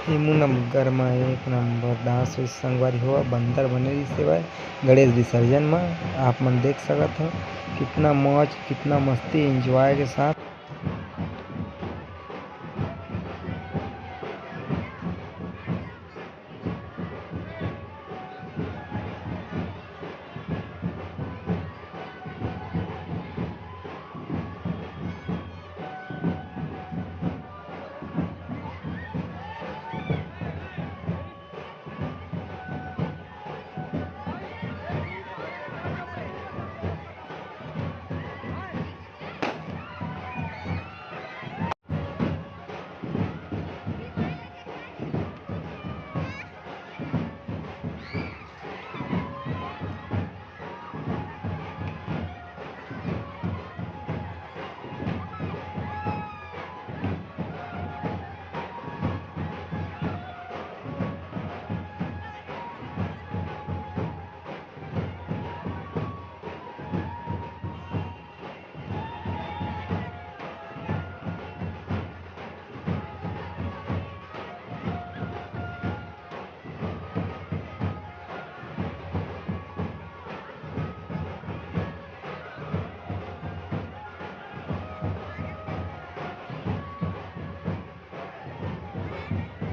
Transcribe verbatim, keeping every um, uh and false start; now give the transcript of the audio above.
ए मुनम घर म एक नंबर डांस हुई संगवारी हो, बंदर बने रहिस हे भाई। गणेश विसर्जन म आप मन देख सकत हो कितना मौज, कितना मस्ती, एंजॉय के साथ